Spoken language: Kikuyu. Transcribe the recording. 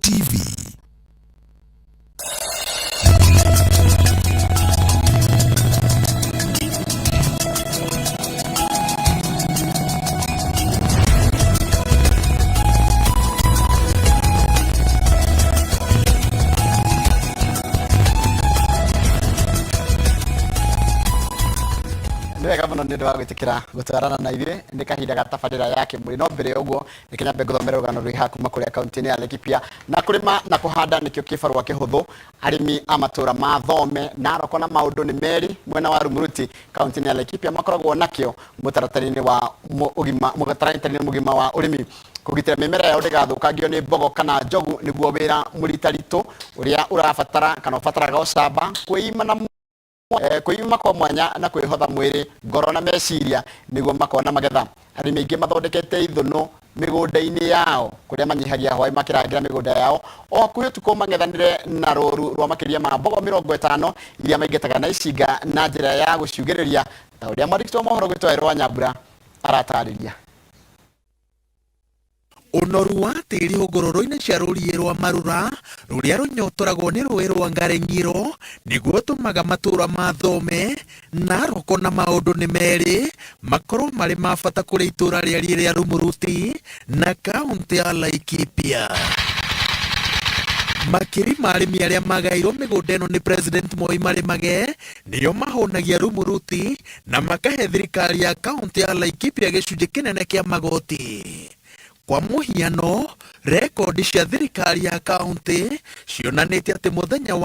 TV. Nĩ wega mũno nĩ ũndũ wa gwĩtĩkĩra gũtwarana na ithuĩ. Nĩ kahinda ga tabarĩra ya Kĩmũrĩ, no mbere ya ũguo reke nyambe ngũthomere rũgano rwĩ haha kuma kũrĩa kaunti-inĩ ya Laikipia. Na kũrĩma na kũhanda nĩkĩo kĩbarũa kĩhũthũ arĩmi a matũra ma Thome, Narok na maũndũ nĩ merĩ mwena wa Rumuruti kaunti-inĩ ya Laikipia makoragwo nakĩo mũtaratara-inĩ wa ũgima mũtaratara-inĩ mũgima wa ũrĩmi. Kũgitĩra mĩmera yao ndĩgathũkangio nĩ mbogo kana njogu nĩguo wĩra mũritaritũ ũrĩa ũrabatara kana ũbataraga ũcamba, kwĩima na kwĩima kwa mwanya na kwĩhotha mwĩrĩ, ngoro na meciria nĩguo makona magetha. Arĩmi aingĩ mathondekete ithũnũ mĩgũnda-inĩ yao kũrĩa manyihagia hwaĩ makĩrangĩra mĩgũnda yao o hakuhĩ ũtukũ mang'ethanĩre na rũru rwa makĩria ma mbogo 50 iria maingataga na icinga na njĩra ya gũciugĩrĩria ta ũrĩa mwandĩki wa mohoro gwĩtwo Erwa Nyambura aratarĩria. Ũnoru wa tĩri hũngũrũrũ-inĩ cia rũriĩ rwa Marura rũrĩa rũnyotoragwo nĩ rũĩ rwa Ngareng'iro nĩguo ũtũmaga matũra ma Thome, Narok na maũndũ nĩ merĩ makorwo marĩ ma bata kũrĩ itũra rĩariĩ rĩa Rumuruti na kauntĩ ya Laikipia. Makiri ma arĩmi arĩa magaĩirwo mĩgũnda ĩno nĩ President Moi marĩmage nĩo mahũnagia Rumuruti na makahe thirikari ya kaunti ya Laikipia gĩcunjĩ kĩnene kĩa magoti. Kwa mũhiano, rekondi cia thirikari ya kaunti cionanĩtie atĩ mũthenya wa.